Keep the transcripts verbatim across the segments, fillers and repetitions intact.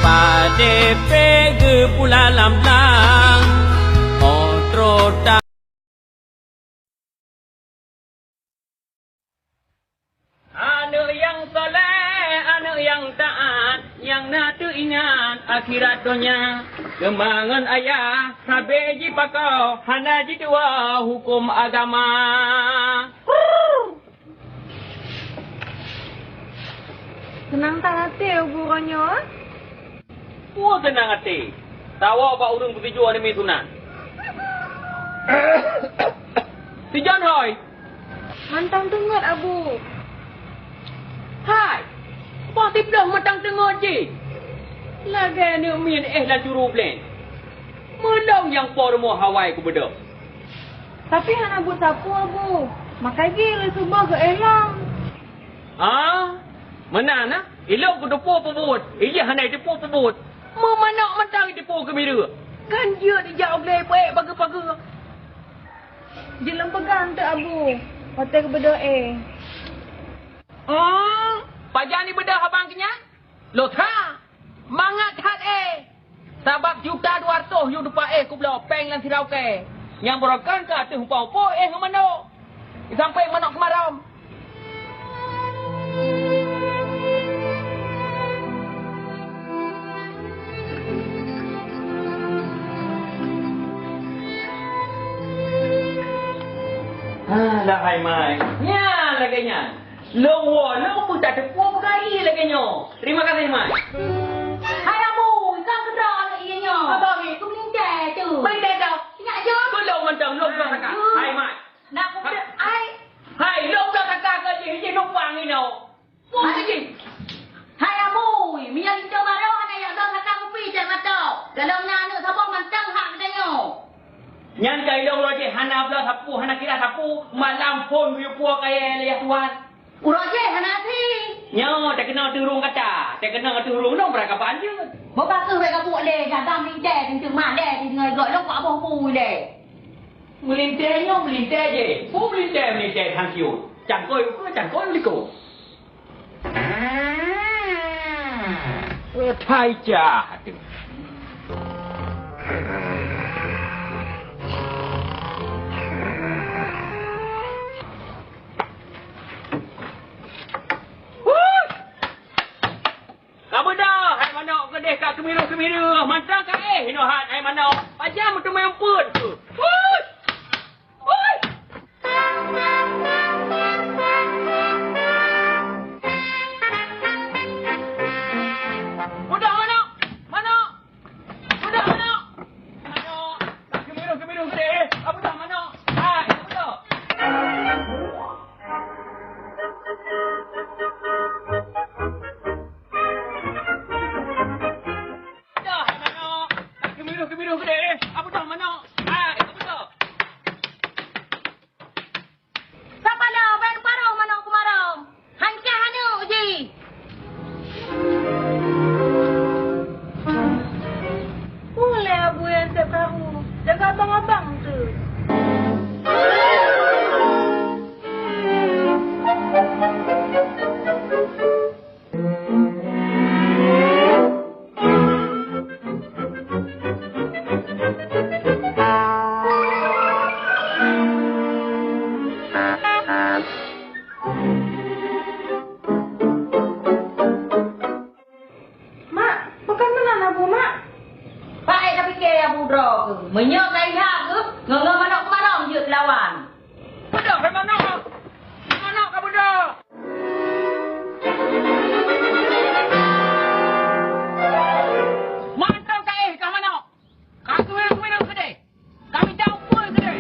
Padé pé geupula lam blang, oh trota. Aneuëk nyang saleh, aneuëk nyang taát, nyang na teuingat akhirat donya. Teuma ngon ayah sabe jipakoe, hana jituwoe huköm agama. Seunang that até geuh uroe nyoe. Peue seunang até? Sawoe bak ureuëng beutujoh aneuk miet sunan. Sijan hôi! Mantong teungeut, Abu. Hai! Bah siploh mantong teungeut jih! Lagée aneuk miet éh lam juru bleng. Meulong nyang po rumoh awai kubeudôh. Tapi hana buet sapeue, Abu. Makai jih lé suboh geuéh lom. Ah, meunan na? Ilong kuteupeue peubuet, ilée hana jiteupeue peubuet. Meumanok mantong jiteupeue keumireue. Kan jeuet ijak u glé peuék pageue-pageue. Jeuet lom peugah eunteuk Abu, watée geubeudôh éh. Oh, pajan ibeudôh abang keu nyan? Lôn that! Mangat that éh! Sabab juta dua reutôh yue tupa éh kubloe péng lam sira ukée. Nyang beurokon ka ateueh umpang upôk éh ngon manok. Sampoe manok keumarom. Alah hai mai. Nyan lagée nyan. Lôn woe, lôn peue tateupeue peugah ié lagée nyoe. Terima kasih, Mak. Hai Abu, ikau keudroe aneuk ié nyoe. Abang, eh. Keu meulintée tu. Meulintée tu. Ingat je. Keu lôn mantong, lôn bloe saka. Hai, Mak. Nak kupeugah, ai. Hai, lôn bloe saka keu jih, jih numpang inoe. Peue jih? Hai Abu, meunyoe linto barô hana jak bloe saka kupi cak mata. Dalam na aneuk saboh mantong hak geutanyoe. Nyan ka ilong uroe jih hana bloe sapeue, hana kira sapeue, malam phon geuyue puwoe kayée lé yah tuan. Uroe jih hana até. Nyoe, takeunoe teuh rhueng gata, takeunoe teuh rhueng nyoe beurangkaban jeuet. Beubacut bék gabuk lé, jaga meulintée, teunteueng malée di deungoe goe lom keu aboh bui lé. Meulintée nyoe meulintée jih, peue meulintée-meulintée than siot, cangkôi ukeue cangkôi likot. Peuthai cah teuh. Ka beudôh hai manok keudeh ka keumiroh-keumiroh, mantong ka éh inoe hat hai manok. Pajan meuteumé umpeuet keuh. Hui! Hui! Beudôh manok! Manok! Beudôh manok! Manok! Ka keumiroh-keumiroh keudeh! Ka beudôh manok! Hai, ka beudôh! Beudôh hai manok! Ka keumiroh-keumiroh keudeh! Ka beudôh manok! Hai, ka beudôh! Sapa lé, bèk neuparoh manok keumarom. Hancah aneuk jih. Ulèe Abu Yaseb karu, jaga abang-abang tu. Mak, pakon meunan Abu, Mak? Paét tapike Abu droe keuh. Meunyoe ka ihak keuh, ngon-ngon manok keumarom jeuet teulawan. Beudôh hai manok! Manok ka beudôh! Mantong ka éh kah manok! Ka keumiroh-keumiroh keudeh! Ka mita umpeuet keudeh!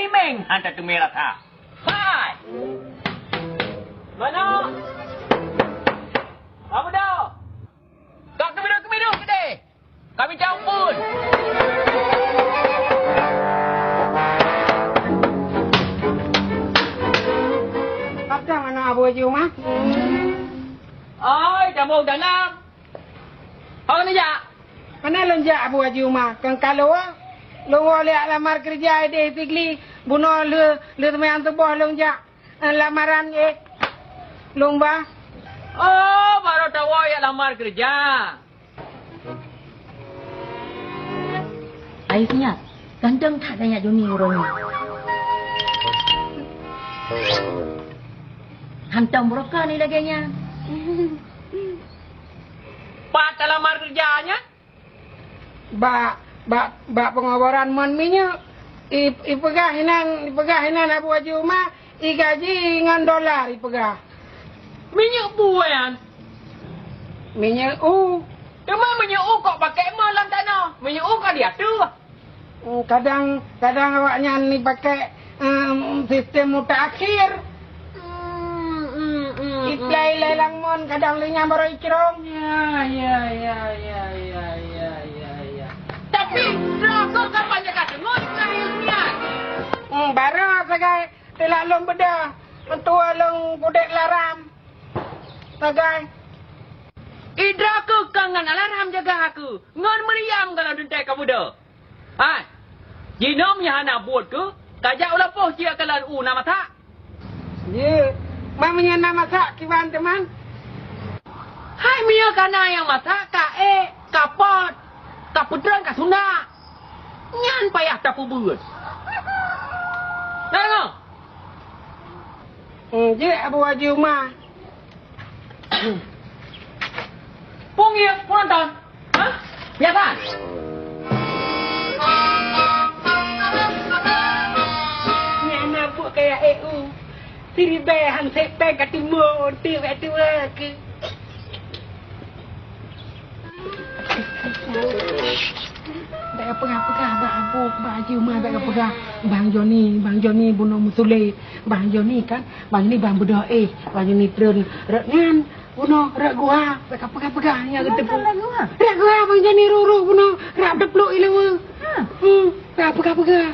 Imeng hana teumé rasa. Hai! Mana? Apa dah? Kak keubiru-keubiru keudeh. Kami campur. Apa mana Abu Haji Umar? Ai, campur dalam. Awak ni jak? Mana lôn jak Abu Haji Umar? Kan kalau lôn woe lé lamar kerja di Sigli, bunoe le le teumé tuboh lôn jak. Eh, lamaran, eh. Lôn ba. Oh, baru tahu ya lamar kerja. Ayo senyap. Ganteng that gaya Joni urang ni. Hantom broka ni laganya. Pat lamar kerjanya? Bak, bak, bak pengoboran mon minyeuk, i, ipeugah inan, ipeugah inan Abu Haji Uma, igaji ngon dolar ipeugah. Minyeuk bu nyan? Minyeuk u. Teuma minyeuk u kok pakai mon lam tanoh? Minyeuk u ka diateueh. Hmm, kadang, kadang awaknyan ipakai, em, sistem mutaakhir. Hmm, hmm, hmm, hmm. Iplai ilai lam mon kadang lé nyan barô icrong. Ya, ya, ya. Tapi, droe kok kapan nyang ka deungoe ipeugah ilmu nyan? Hmm, barô sagai teulak lôn beudôh, meutuah lôn pudek laram. Sagai. Idroe keuh ka ngon alarm jaga aku, ngon meuriam galom teuntèe ka beudôh. Hai, jinoe meunyo hana buet keuh, kajak u lampôh cit kalon u na masak. Ye, ma meunyo na masak kiban teuma? Hai, meunyo ka na nyang masak, ka ék, ka pot, ka peutreun, ka sundak. Nyan payah tapeubeuet. Na deungoe? Hmm, jeuet Abu Haji Uma. Peue ngieng, peue nonton? Hah? Biasa? Nyan na buet kaya E U. Siribèe han sép péng ka timbul, ti wèk tuwö keu. Bèk peugah-peugah bak Abu, bak Haji Uma bèk peugah. Bang Joni, Bang Joni bunoe meusulet. Bang Joni kan, Bang Joni bang beudôh éh, Bang Joni treun rot nyan bunoe rot guha, bèk peugah-peugah nyang geuteupeue. Rot guha? Rot guha Bang Joni ruh-ruh bunoe, rab teupluek ileue. Ha. Hmm, bèk peugah-peugah.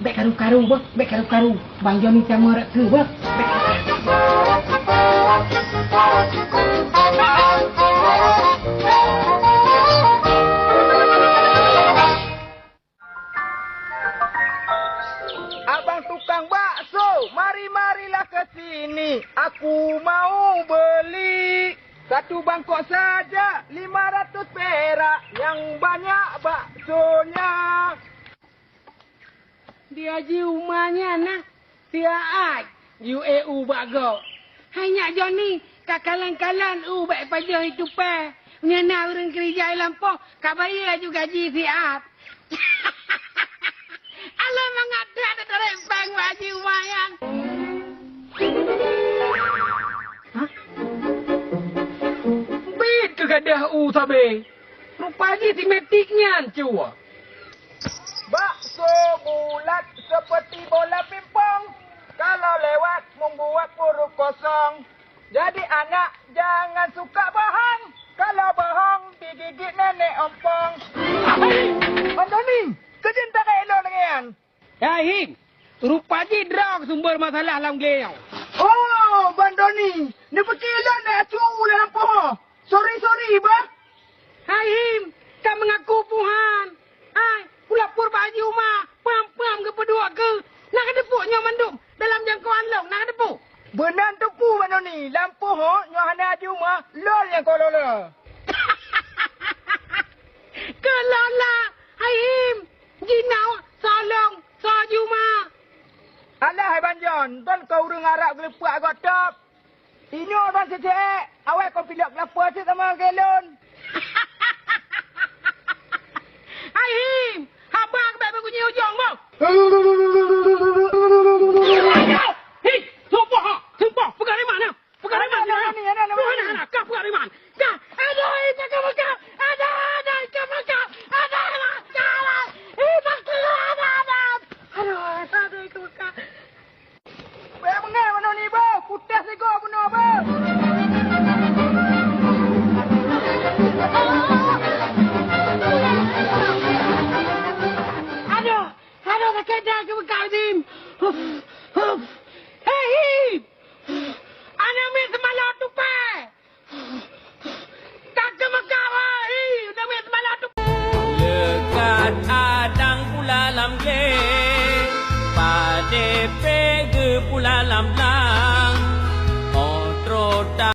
Bèk karu-karu beuh, bèk karu-karu. Bang Joni sama rot keu beuh. Bèk. Abang tukang bakso, mari-marilah ke sini, aku mau beli. Satu bangkok saja, lima ratus perak, yang banyak baksonya. Di Haji Uma nyan na, siat, yue u bak gob. Hai nyak Joni, ka kalon-kalon u bèk pajoh i tupai. Nyan na ureueng keurija i lampôh, ka bayeue laju gaji siat. Alah mangat that tatarek péng bak Haji Uma nyan. Hah? Bit keugadah u sabe. Rupa jih si Metik nyan cue. Bakso bulat seperti bola pingpong. Kalau lewat membuat perut kosong. Jadi anak jangan suka bohong. Kalau bohong digigit nenek ompong. Hai, Bang Doni, keujeuen tagai lôn lagèe nyan. Hai Him, rupa jih droe sumber masalah lam glé nyoe. Oh, Bang Doni, neupike lôn dak acu lam lampôh. Sorry, sorry, bah. Hai Him, ka meungaku puhan. Hai, kulapor bak Haji Uma, pam-pam geupeuduek keu. Na kateupeue nyoe mandum dalam jangkauan lôn, na kateupeue? Beunan teupeu Bang Doni, lampôh nyoe hana Haji Uma, lôn nyang keu lola. Keu lola, hai Him, jinoe soe lôn, soe Haji Uma. Alah hai Bang Jon, don keu ureueng Arab geuleupeuk agak top. Inyoe ban cecek, awai kon pilek lapor cit sama lagèe lôn. Hai Him, haba keubiet bak gunyi ujong boh. Hi, sumpah ha, sumpah, peugah riman na. Peugah riman na. Peugah riman, ka peugah riman. Ka, aduh, ih, ka peugah. Aduh, aduh, ka peugah. Aduh, aduh, aduh. Ih, tak kira, aduh, aduh. Aduh. lam